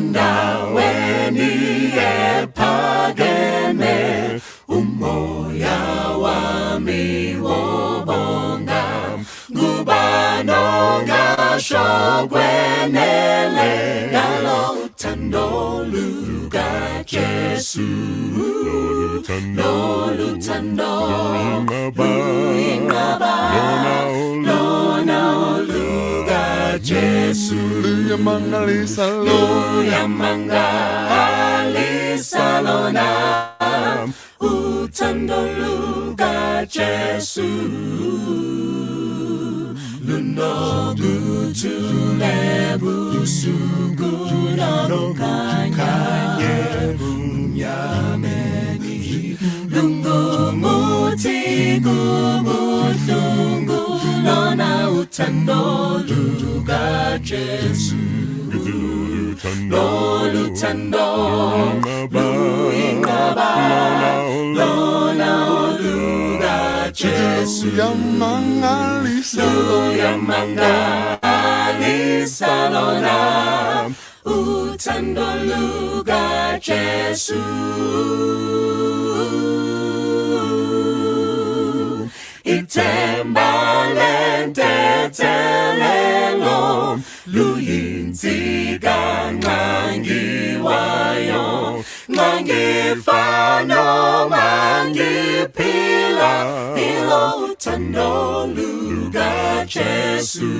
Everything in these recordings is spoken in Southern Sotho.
Endaweni ephakeme umoya wami wobonga, ngubani ongasho kwenele ngalo uthando lukaJesu? Lolu thando luyinqaba, lona olukaJesu. Luyamangalisa, luyamangalisa lona uthando lukaJesu, lunokuthula ebusuku nokukhanya ebumnyameni, lungumuthi kubuhlungu lona uthando lukaJesu. Lolu thando luyinqaba, lona olukaJesu. Luyamangalisa, luyamangalisa lona uthando lukaJesu. Ithemba lentethelelo luyinsika nxangiwayo, nxangifa noma ngiphila, ilo uthando lukaJesu.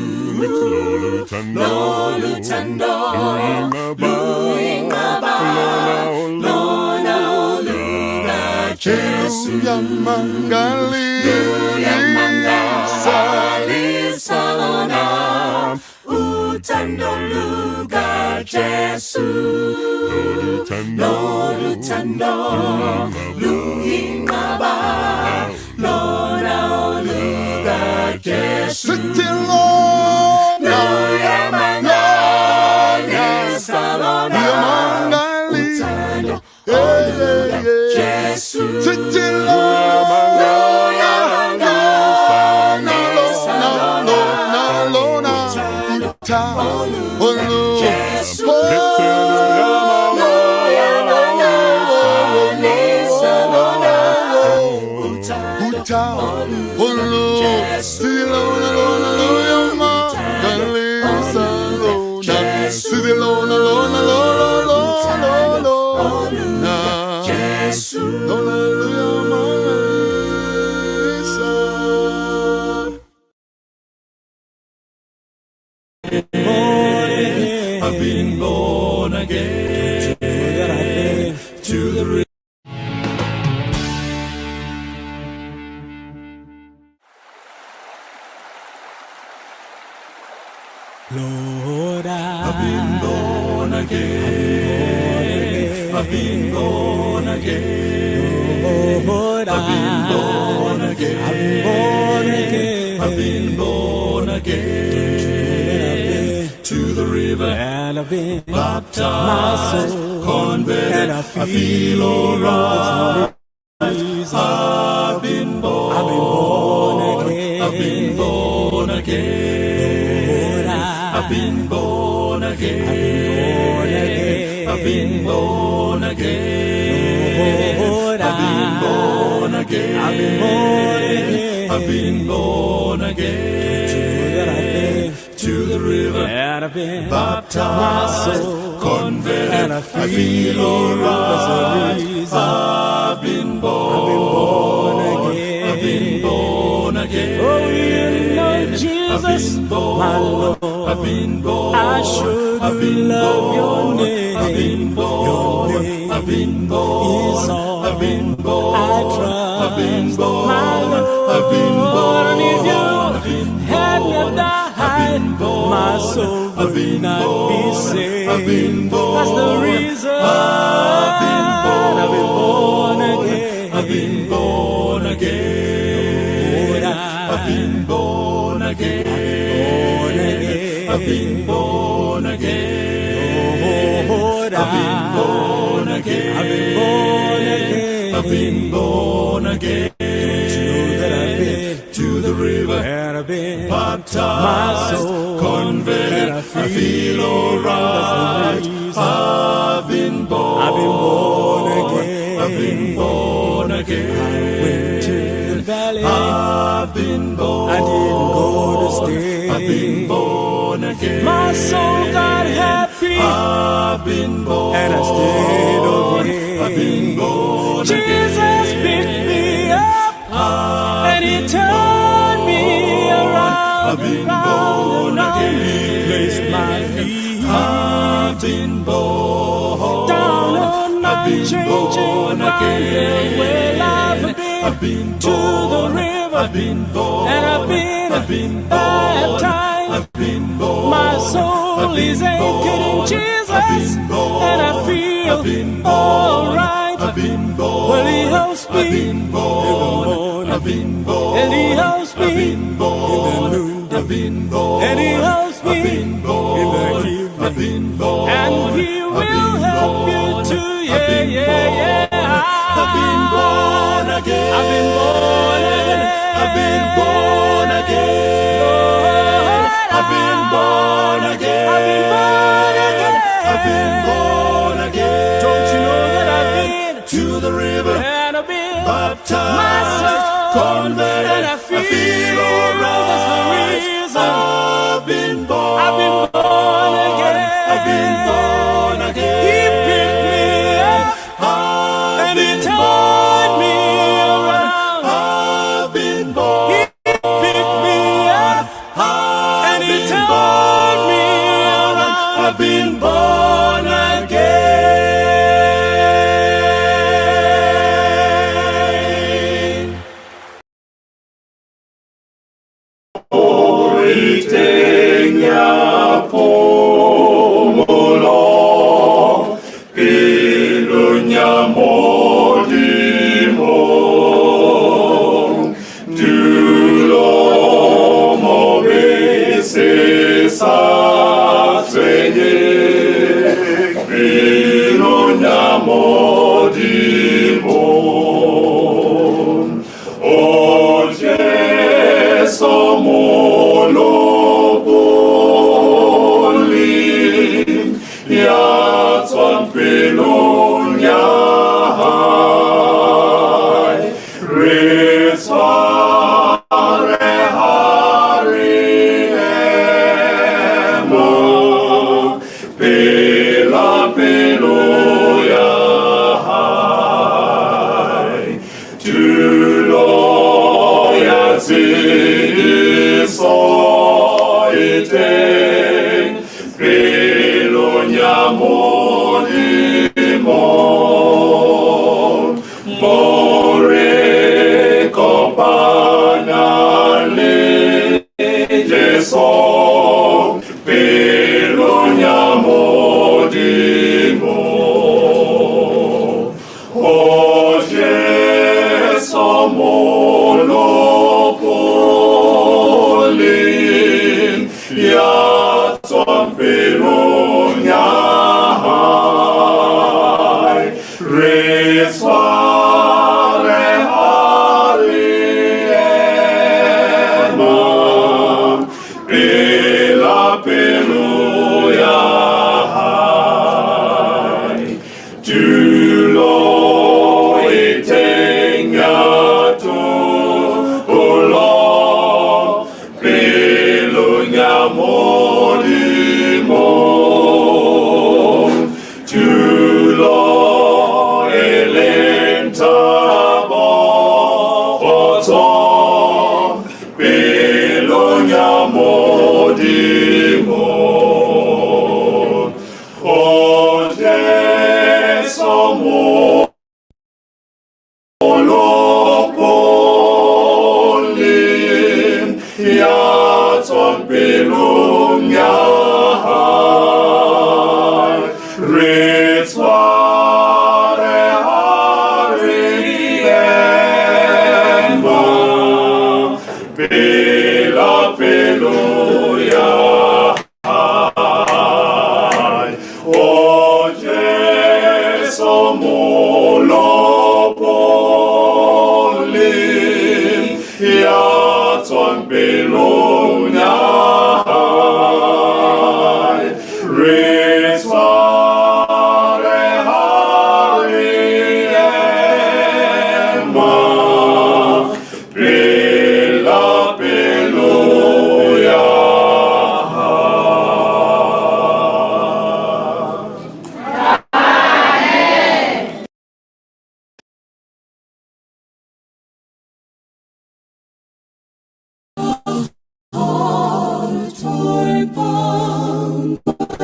Lolu thando luyinqaba, lona olukaJesu. Luyamangalisa lona uthando lukaJesu. Lolu thando luyinqaba, lona olukaJesu. Luyamangalisa lona uthando olukaJesu. Luyamangalisa lona uthando olukaJesu. Luyamangalisa lona uthando olukaJesu. I've been born again to the Lord, I've been born again. I've been born again. Lord, I've been born again. I've been born again. I've been born again to the river and I've been baptized, my soul, converted. and I I feel alright. reason. I've been born. I've been born again. I've been born again. Lord, I've been born again. I've been born again. I've been born again. Lord, I've been born again. I've been born again. I've been born again. Don't you know that I've been To the river and I've been baptized, my soul, converted. and I I feel feel alright. that's the reason. I've been born. I've been born again. I've been born again. Oh, you know Jesus, I've been born. my Lord. I've been born. I sure I've do been love your born. name. I've been born. Your name I've been born. is all I've been born. I trust, I've been born. my Lord. I've been born. And if you I've been had born. not died, I've been born. my soul I've would been not be born. saved. I've been born. That's the reason I've been born. I've been born again. I've been born again. Lord, I've been born again. born again. I've been born again. Lord, I've been born again. I've been born again. I've been born again. Don't you know that I've been To the river and I've been baptized, my soul, converted. and I I feel feel alright. that's the reason. been born. I didn't go to stay. I've been born again. My soul got happy. I've been born. And I stayed away. I've been born Jesus again. picked me up I've and he been turned me around. I've been round born and round. again. He placed my feet I've been born. down on I've been unchanging born ground. again. Well, I've been, I've been to the born. river. I've been born. And I've been, I've been born. baptized. I've been born. My soul I've been is anchored in born. Jesus, I've been born. and I feel I've been born. alright. I've been born. Well, he helps me I've been in the born. morning, I've been born. and he helps I've me been born. in the noonday, I've been born. and he helps me I've been born. in the evening, I've been born. and he I've will been help you born. too. I've Yeah, been yeah, born. yeah. I've been born again. I've been born again. I've been born again. I've been born again. I've been born again. I've been born again. Don't you know that I've been to the river, and I've been baptized, my soul, converted, and I feel alright. that's the reason I've been born. I've been born again. I've been born again. He picked me up I've and he been turned me born. around. I've been born. He picked me up I've and he been turned me born. around. I've been born again.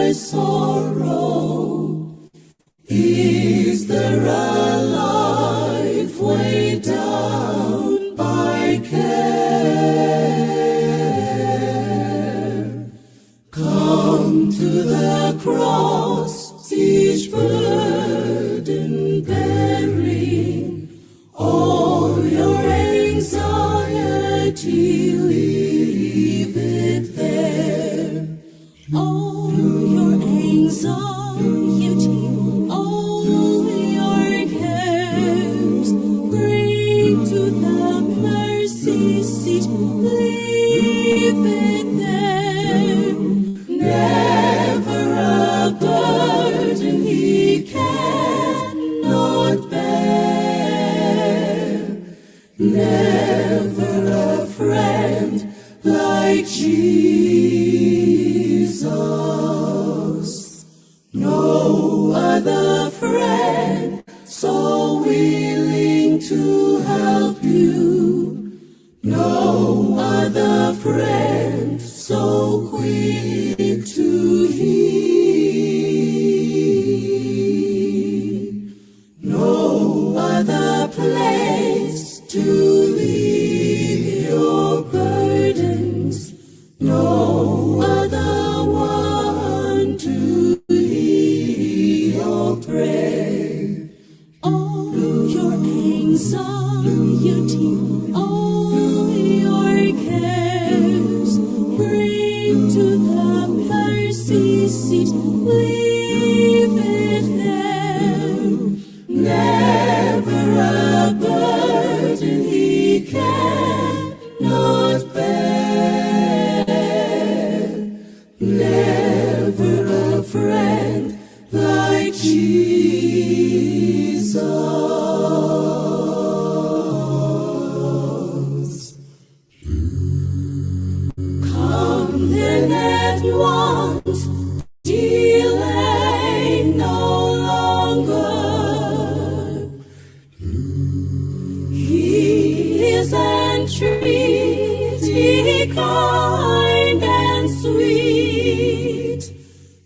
my sorrow? Is there a life weighed down by care? Come to the cross, each burden bearing, all your anxiety, leave it there. All your anxiety, all your cares, bring to the mercy seat, leave it there. Never a burden he cannot bear, never a friend like Jesus. No other friend so willing to help you, no other friend so quick to hear, no other place to leave your burdens, no other one to hear your prayer. All your anxiety, all your cares, bring to the mercy seat, leave it there. Never a burden he cannot bear, never a friend like Jesus. Come then at once, delay no longer. He is entreaty, kind and sweet.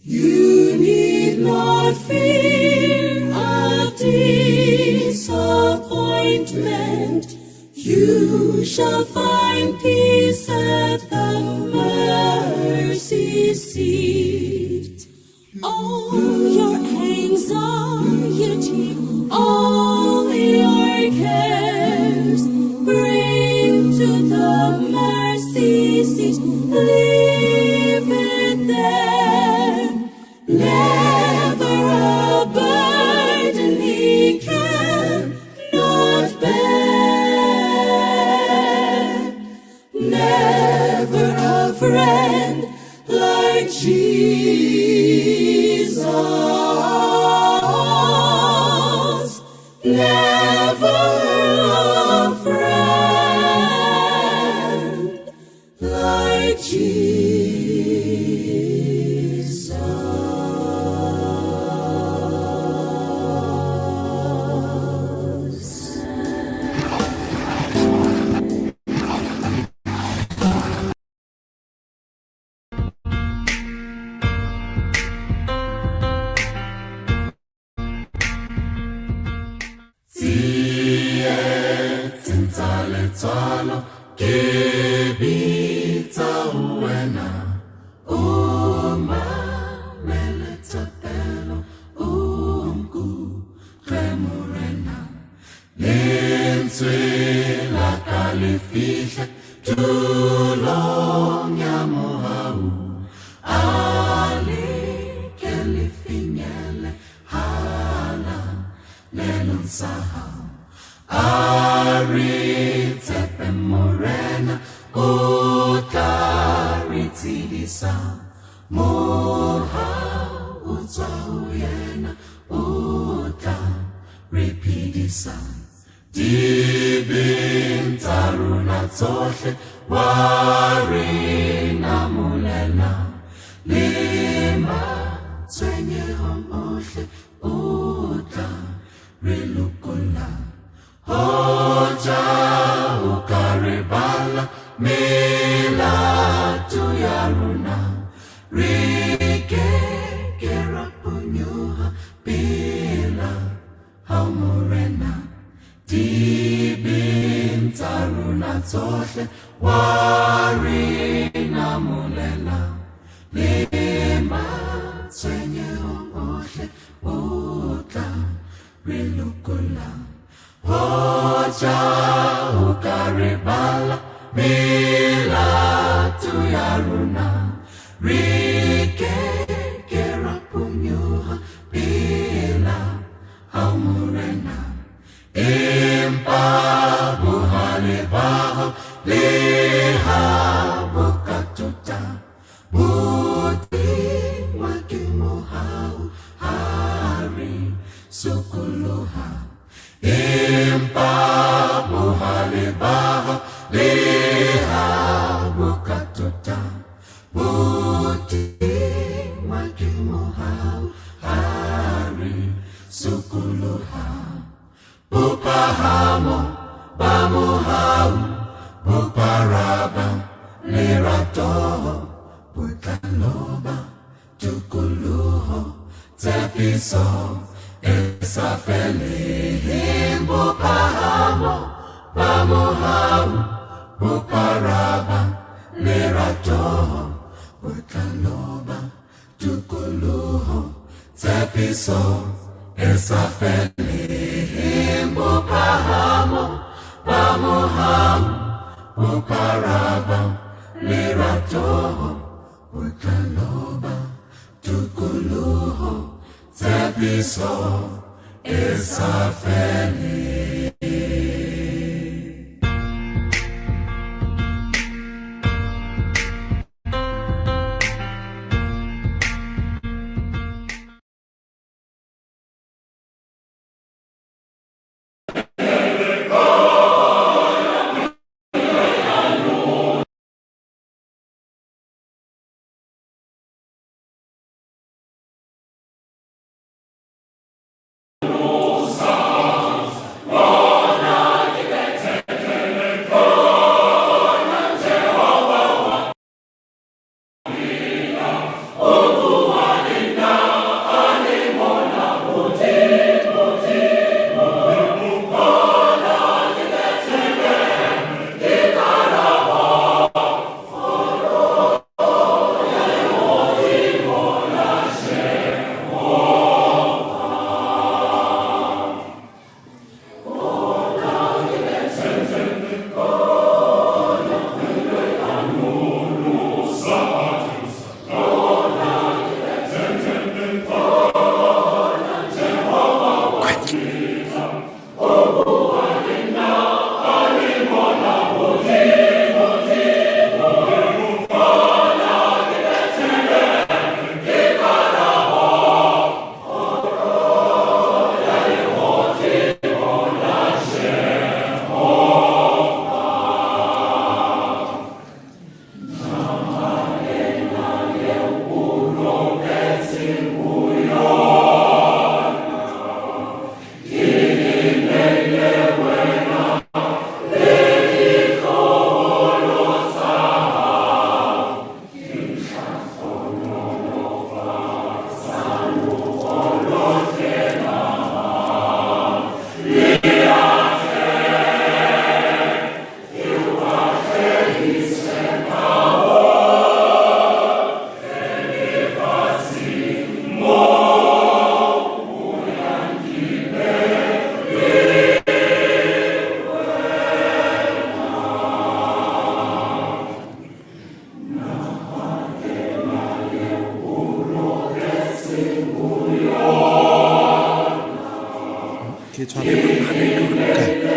You need not fear of disappointment. You shall find peace at the mercy seat. All your anxiety, all your cares, bring to the mercy seat, leave it there. Never a burden he cannot bear, never a friend like Jesus. Never a friend like Jesus. Letswalo ke bitsa wena, o mamele thapelo, o nkutlwe Morena. Lentswe la ka le fihle tulong ya mohau, a le ke le finyelle halalelong sa hao. A re tshepe Morena, o tla re tshedisa, mohau o tswa ho yena, o tla re phedisa. Dibeng tsa rona tsohle wa re namolela, le matshwenyehong ohle o tla re lokolla. Hoja o ka re bala melato ya rona, re ke ohle wa re namolela le matshwenyehong ohle o tla re lokolla. Hoja o ka re bala melato ya rona, re ke ke ra phonyoha pela hao Morena. Empa bohale ba hao le ha bo ka tota, bo tingwa ke mohau ha re sokoloha. Empa bohale ba hao le ha bo ka tota, bo tingwa ke mohau ha re sokoloha. Bophahamo ba mohau, bophara ba lerato, botlalo ba tokoloho, tshepiso e sa feleng. Bophahamo ba mohau, bophara ba lerato, botlalo ba tokoloho, tshepiso e sa feleng. Bophahamo ba mohau, bophara ba lerato, botlalo ba tokoloho, tshepiso e sa feleng. Ke tshware kae? Oh.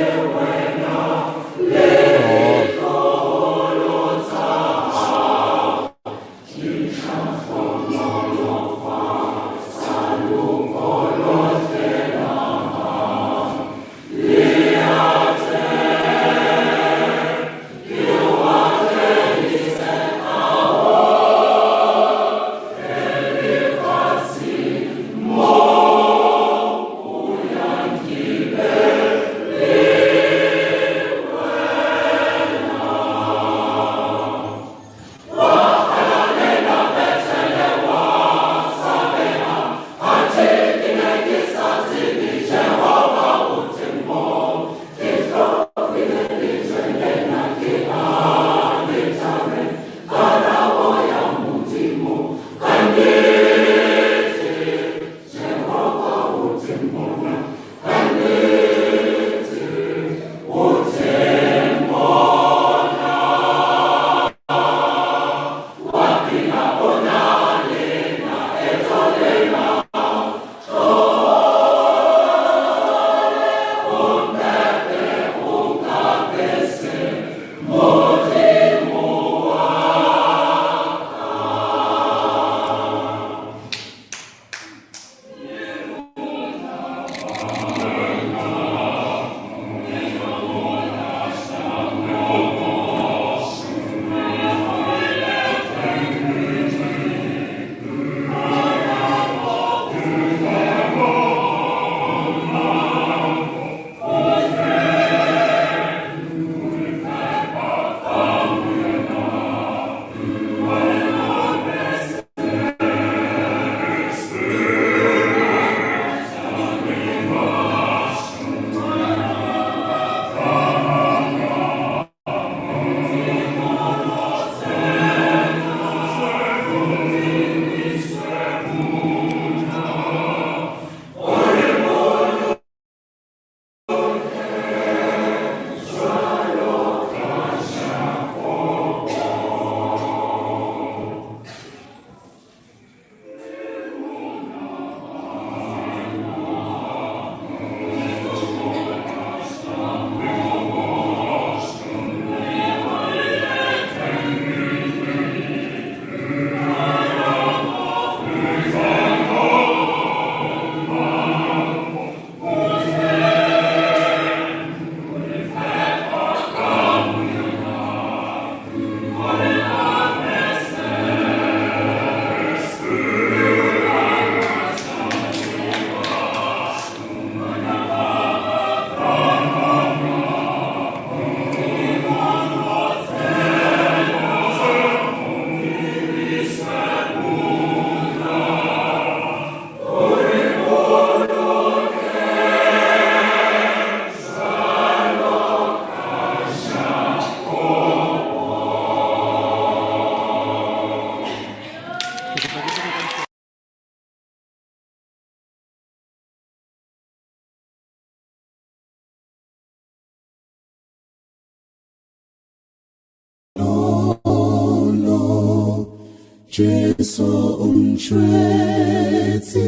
Jesu o ntshwetse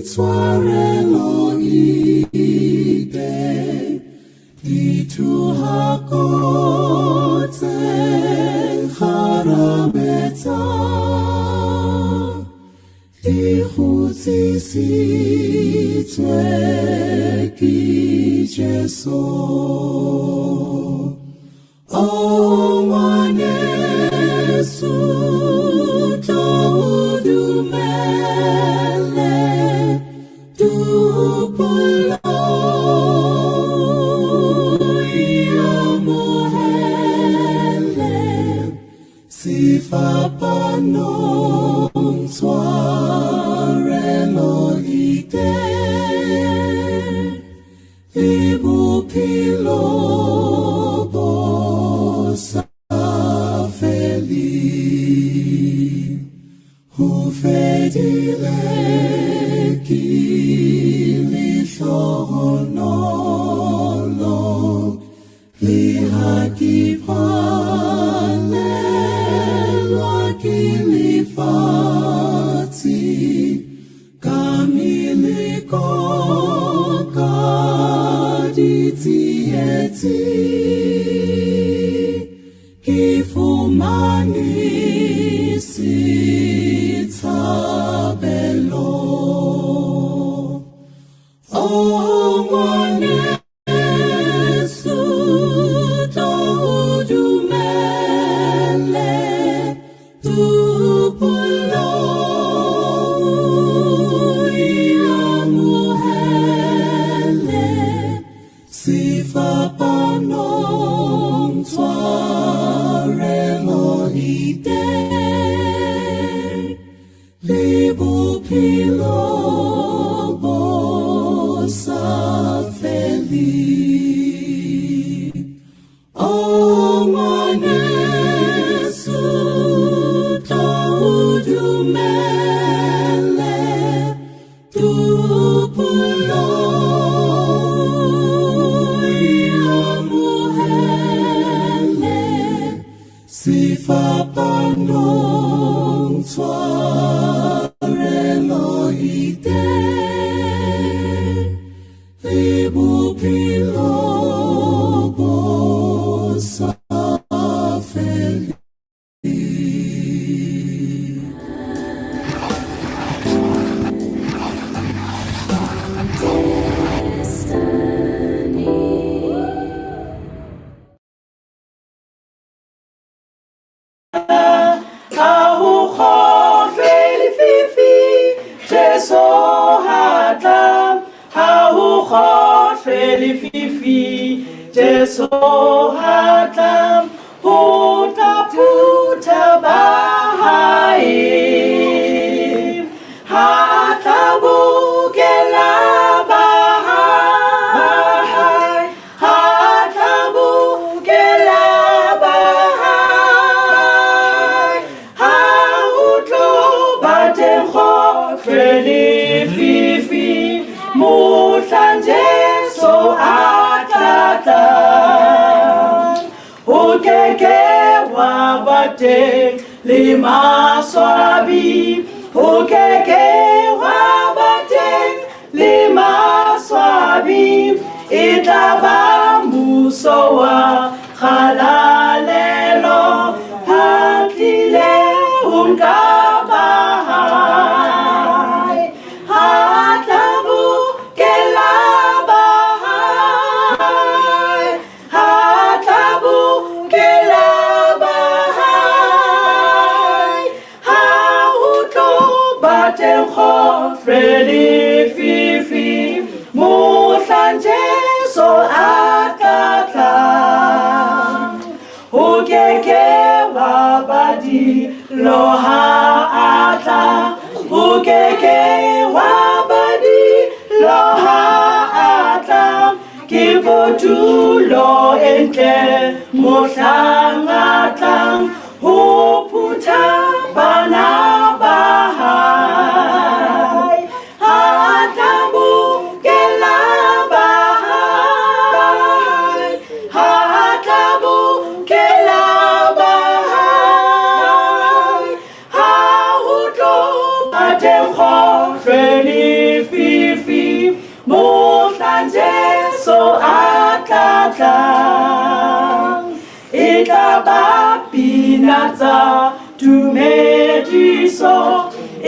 tshwarelo e teng, dithohako tse kgarametsang di kgutsisitswe ke Jesu. O ngwaneso, tlo o dumele, topollo e amohele, sefapanong tshwarelo e teng, le bophelo bo sa feleng. Ho fedile ke lehlohonolo, le ha ke palelwa ke lefatshe, ka meleko, ka ditsietsi, ke fumane setshabelo. O ngwaneso, tlo o dumele, topollo e amohele, sefapanong tshwarelo e teng, le bophelo bo sa feleng. O ngwaneso, tlo o dumele, topollo e amohele, sefapanong tshwarelo e teng, le bophelo bo sa feleng. Ha ho kgohlwe lefifi, Jesu ha tla. Ha ho kgohlwe lefifi, Jesu ha tla. Ho tla phutha ba hae, ha tla bokella ba hae, ha tla bokella ba hae. Ha ho tlo ba teng kgohlwe lefifi, mohlang Jesu a tla tlang. Ho ke ke wa ba teng le maswabi, ho ke ke wa ba teng le maswabi, e tla ba mmuso wa kgalalelo, ha tlile ho nka ba hae. Ha tla bokella ba hae, ha tla bokella ba hae. Ha ho tlo ba teng kgohlwe lefifi, mohlang Jesu a tla tlang. Ho ke ke wa ba dillo ha a tla, ho ke ke wa ba dillo ha a tla. Ke kotulo e ntle mohlang a tlang, ho phutha bana ba hae. Ha tla bokella ba hae, ha tla bokella ba hae. teng kgohlwe lefifi mohlang Jesu a tla tlang. E tla ba pina tsa tumediso,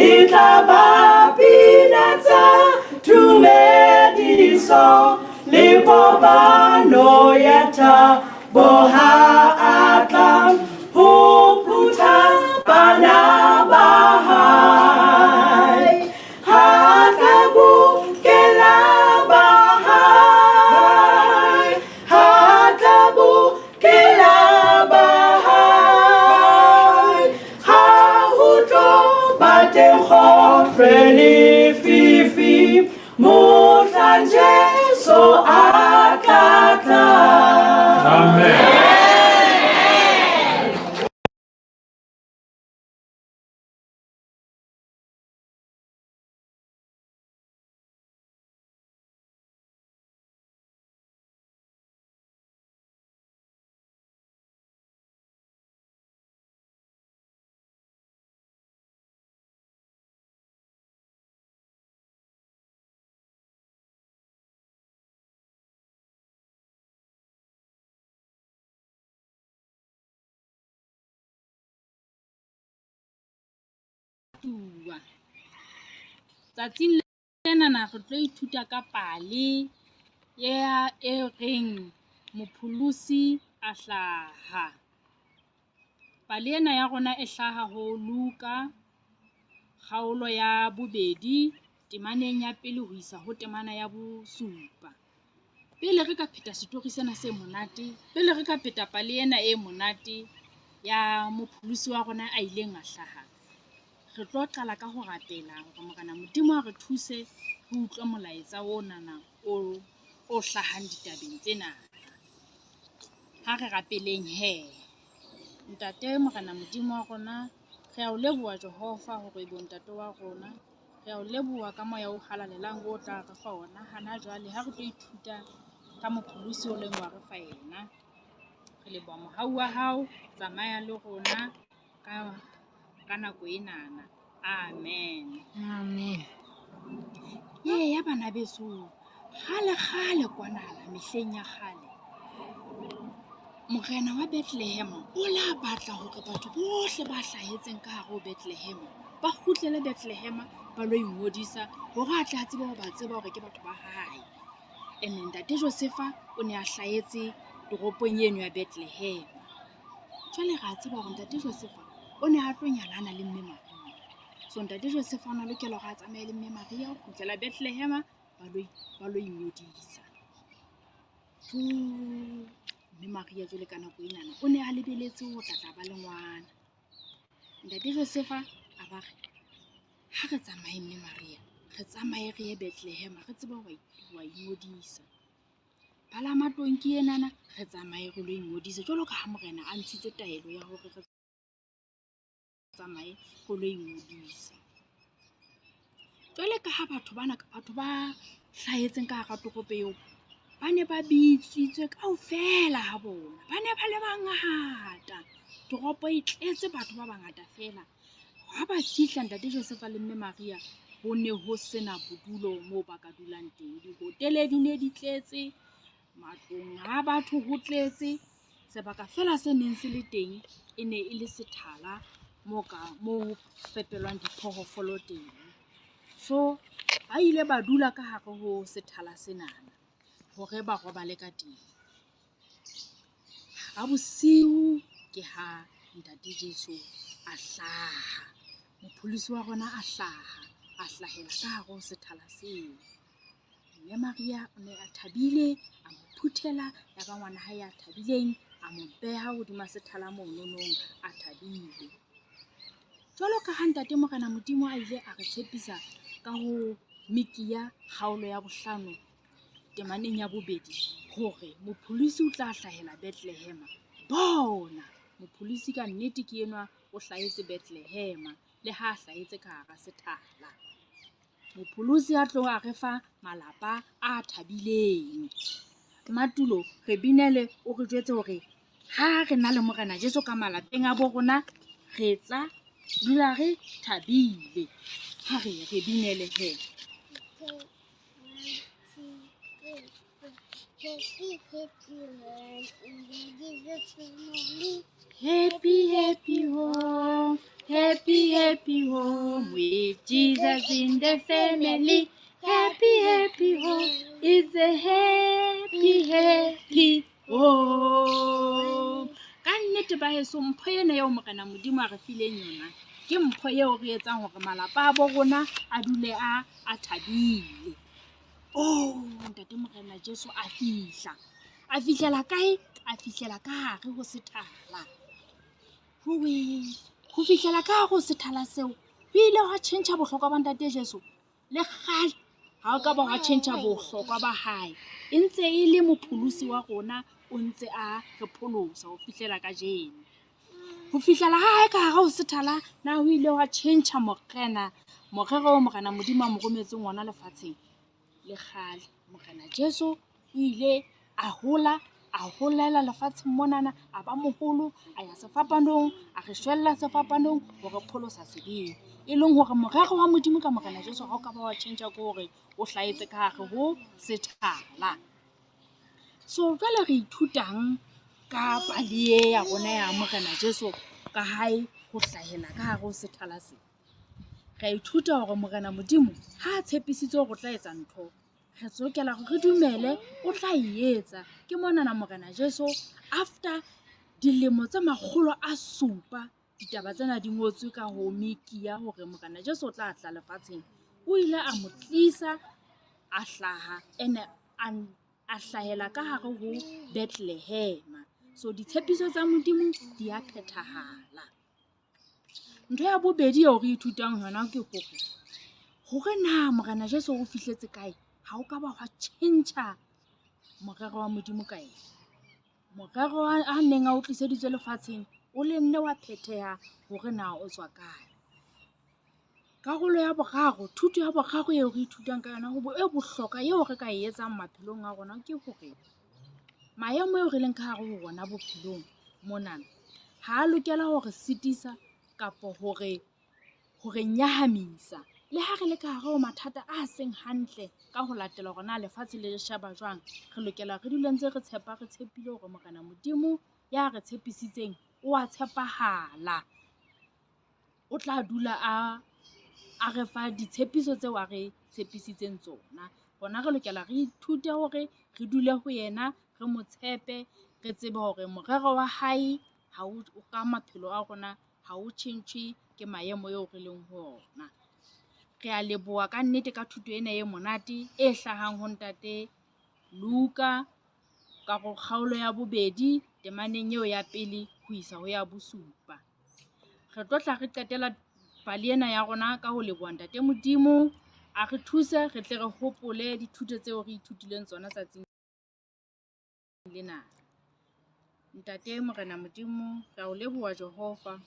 e tla ba pina tsa tumediso le kopano ya thabo ha a tla ho phutha bana ba hae. Ha tla bokella ba hae, ha tla bokella ba hae. Ha ho tlo ba teng kgohlwe lefifi mohlang Jesu a tla tlang. Amen. Tua. Tsatsing lenana re tlo ithuta ka pale ya e reng Mopholosi a hlaha. Pale ena ya rona e hlaha ho Luka kgaolo ya bobedi temaneng ya pele ho isa ho temana ya bosupa. Pele re ka pheta setori sena se monate, pele re ka pheta pale ena e monate ya mopholosi wa rona a ileng a hlaha, re tlo qala ka ho rapela hore Morena Modimo a re thuse re utlwe molaetsa onana o o hlahang ditabeng tsena. Ha re rapeleng he. Ntate Morena Modimo wa rona, re a o leboha Jehova hore ebe o ntate wa rona. Re a o leboha ka moya o halalelang o tla re fa ona hana jwale ha re tlo ithuta ka mopholosi o leng wa re fa yena. Re leboha mohau wa hao, tsamaya le rona ka ka nako enana. Amen. Amen. Eya bana beso, kgale kgale kwanana mehleng ya kgale, morena wa Bethlehem o la batla hore batho bohle ba hlahetseng ka hare ho Bethlehem ba kgutlele Bethlehem ba lo ingodisa hore a tle a tsebe ho ba tseba hore ke batho ba hae. Ene ntate Josefa o ne a hlahetse toropong eno ya Bethlehem. Jwale re a tseba hore ntate Josefa o ne a tlo nyalana le mme Maria. So ntate Josefa o ne a lokela hore a tsamaye le mme Maria ho kgutlela Bethlehem ba lo ingodisa. Jo, mme Maria jwale ka nako enana o ne a lebeletse ho tla tla ba le ngwana. Ntate Josefa a ba re, ha re tsamaye mme Maria, re tsamaye re ye Bethlehem re tsebe ho wa ingodisa. Palama tonki enana re tsamaye re lo ingodisa jwalo ka ha morena a ntshitse taelo ya hore re tsamaye re lo ingodisa. Jwale ka ha batho bana batho ba hlahetseng ka hara toropo eo ba ne ba bitsitswe kaofela ha bona, ba ne ba le bangata. Toropo e tletse batho ba bangata feela. Ha ba fihla ntate Josefa le mme Maria ho ne ho sena bodulo moo ba ka dulang teng. Dihotele di ne di tletse, matlong a batho ho tletse. Sebaka feela se neng se le teng e ne e le sethala moo ka moo ho fepelwang diphoofolo teng. So ba ile ba dula ka hare ho sethala senana hore ba robale ka teng. Hara bosiu ke ha ntate Jesu a hlaha, mopholosi wa rona a hlaha, a hlahela ka hare ho sethala seo. Mme Maria o ne a thabile, a mo phuthela, ya ba ngwana hae ya thabileng, a mo beha hodima sethala mononong a thabile. Jwalo ka ha ntate Morena Modimo a ile a re tshepisa ka ho Mikiya kgaolo ya bohlano temaneng ya bobedi hore mopholosi o tla hlahela Bethlehema. Bona, mopholosi ka nnete ke enwa o hlahetse Bethlehema le ha a hlahetse ka hara sethala. Mopholosi a tlo a re fa malapa a thabileng. Matulo re binele o re jwetse hore ha re na le Morena Jesu ka malapeng a bo rona re tla Dula re thabile. Ha re re binele he. Happy, happy home, happy, happy home with Jesus in the family. Happy, happy home is a happy, happy home. Ka nnete ba heso, mpho ena eo Morena Modimo a re fileng yona ke mpho eo re etsang hore malapa a bo rona a dule a thabile. Oh, ntate Morena Jesu a fihla. A fihlela kae? A fihlela ka hare ho sethala. Jowe, ho fihlela ka hare ho sethala seo, ho ile hwa tjhentjha bohlokwa ba ntate Jesu. Le kgale ha o ka ba hwa tjhentjha bohlokwa ba hae. E ntse e le mopholosi wa rona, o ntse a re pholosa ho fihlela kajeno. Ho fihlela ha hae ka hare ho sethala, na ho ile hwa tjhentjha morena, morero oo Morena Modimo a mo rometseng ona lefatsheng? Le kgale Morena Jesu o ile a hola, a holela lefatsheng monana, a ba moholo, a ya sefapanong, a re shwella sefapanong ho re pholosa sebeng. E leng hore morero wa Modimo ka Morena Jesu ha o ka ba wa tjhentjha ke hore o hlahetse ka hare ho sethala. So jwale re ithutang ka pale e ya rona ya Morena Jesu ka hae ho hlahela ka hare ho sethala se? Re a ithuta hore Morena Modimo ha a tshepisitse hore o tla etsa ntho, re lokela hore re dumele o tla e etsa. Ke monana Morena Jesu after dilemo tse 700 ditaba tsena di ngotswe ka ho Mikia hore Morena Jesu o tla tla lefatsheng. O ile a mo tlisa, a hlaha ene a hlahela ka hare ho Bethlehema. So ditshepiso tsa Modimo di a phethahala. Ntho ya bobedi eo re ithutang yona ke hore, hore na Morena Jesu o fihletse kae, ha o ka ba hwa tjhentjha morero wa Modimo ka ena. Morero a neng a o tliseditswe lefatsheng o le nne wa phetheha hore na o tswa kae. Karolo ya boraro, thuto ya boraro eo re ithutang ka yona e bohlokwa eo re ka e etsang maphelong a rona ke hore maemo eo re leng ka hare ho rona bophelong monana ha a lokela hore sitisa kapa hore nyahamisa. Le ha re le ka hare ho mathata a seng hantle ka ho latela hore na lefatshe le sheba jwang, re lokela re dule ntse re tshepa, re tshepile hore Morena Modimo ya re tshepisitseng o a tshepahala. O tla dula a re fa ditshepiso tseo a re tshepisitseng tsona. Rona re lokela re ithute hore re dule ho yena, re mo tshepe, re tsebe hore morero wa hae ha o ka maphelo a rona ha o tjhentjhwe ke maemo eo re leng ho ona. Re a leboha ka nnete ka thuto ena e monate e hlahang ho ntate Luka ka kgaolo ya bobedi temaneng eo ya pele ho isa ho ya bosupa. Re tlo tla re qetela pale ena ya rona ka ho leboha ntate Modimo a re thuse re tle re hopole dithuto tseo re ithutileng tsona tsatsing lena. Ntate Morena Modimo, re a o leboha Jehova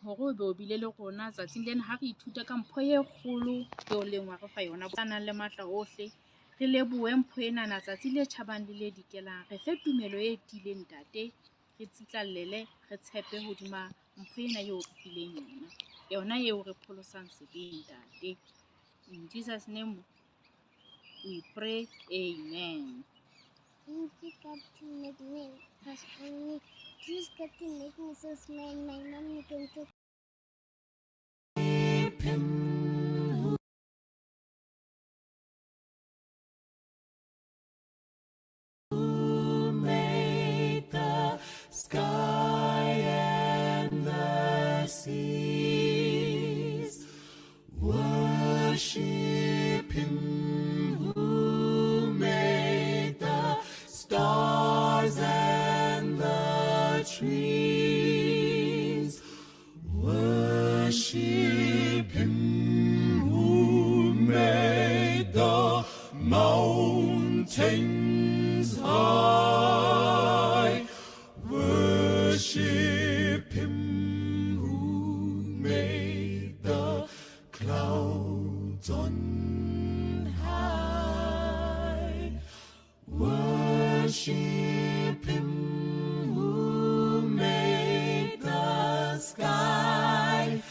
hore o be o bile le rona tsatsing lena ha re ithuta ka mpho e kgolo eo leng wa re fa yona, a nang le matla ohle. Re lebohe mpho enana tsatsi le tjhabang le le dikelang. Re fe tumelo e tiileng ntate, re tsitlallele, re tshepe hodima mpho ena eo re fileng yona, yona eo re pholosang sebeng ntate. In Jesus name we pray, amen. Thank you, God, to make me pass on me. Please, God, to make me so smile. My mom can talk. Who made the sky and the seas? Worship him who made the stars and the trees. Worship him who made the mountains high. Worship him who made the clouds on high. Worship him who made the sky.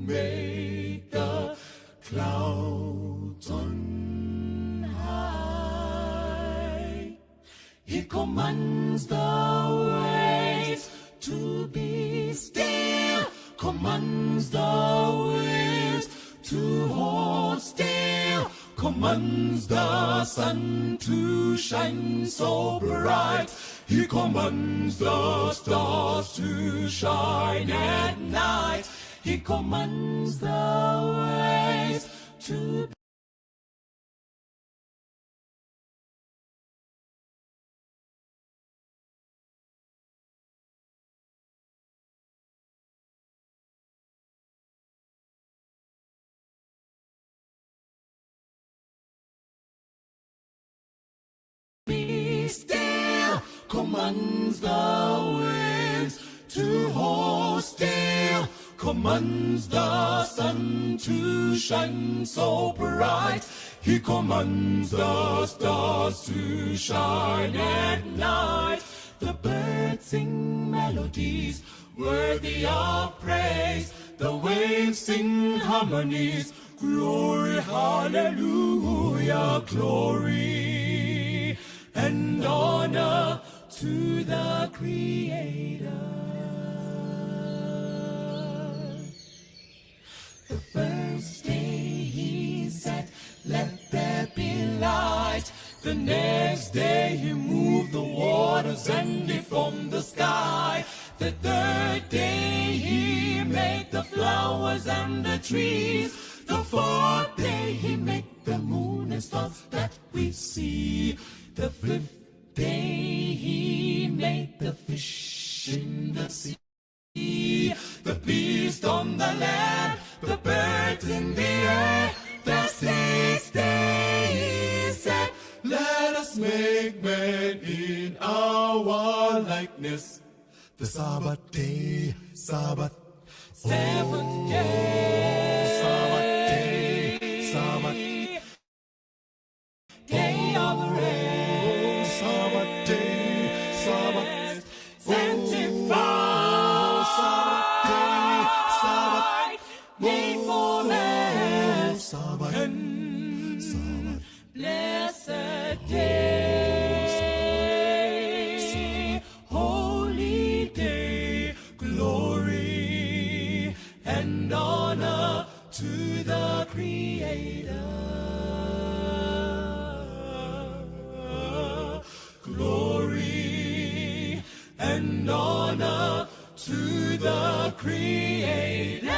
made the clouds on high. He commands the waves to be still, commands the waves to hold still, commands the sun to shine so bright. He commands the stars to shine at night. He commands the waves to be still, commands the winds to hold still, commands the sun to shine so bright. He commands the stars to shine at night. The birds sing melodies worthy of praise. The waves sing harmonies. Glory, hallelujah, glory and honor to the Creator. The first day he said, let there be light. The next day he moved the waters and he formed the sky. The third day he made the flowers and the trees. The fourth day he made the moon and stars that we see. The fifth day he made the fish in the sea. The beast on the land, the birds in the air. The sixth day he said, let us make man in our likeness. The Sabbath day, Sabbath, seventh day, Sabbath day, Sabbath day of rest, Sabbath day, Sabbath, sanctified, Sabbath day, Sabbath, day for man, Sabbath, and Sabbath, blessed day, holy day, glory and honor to the Creator. Glory and honor to the Creator.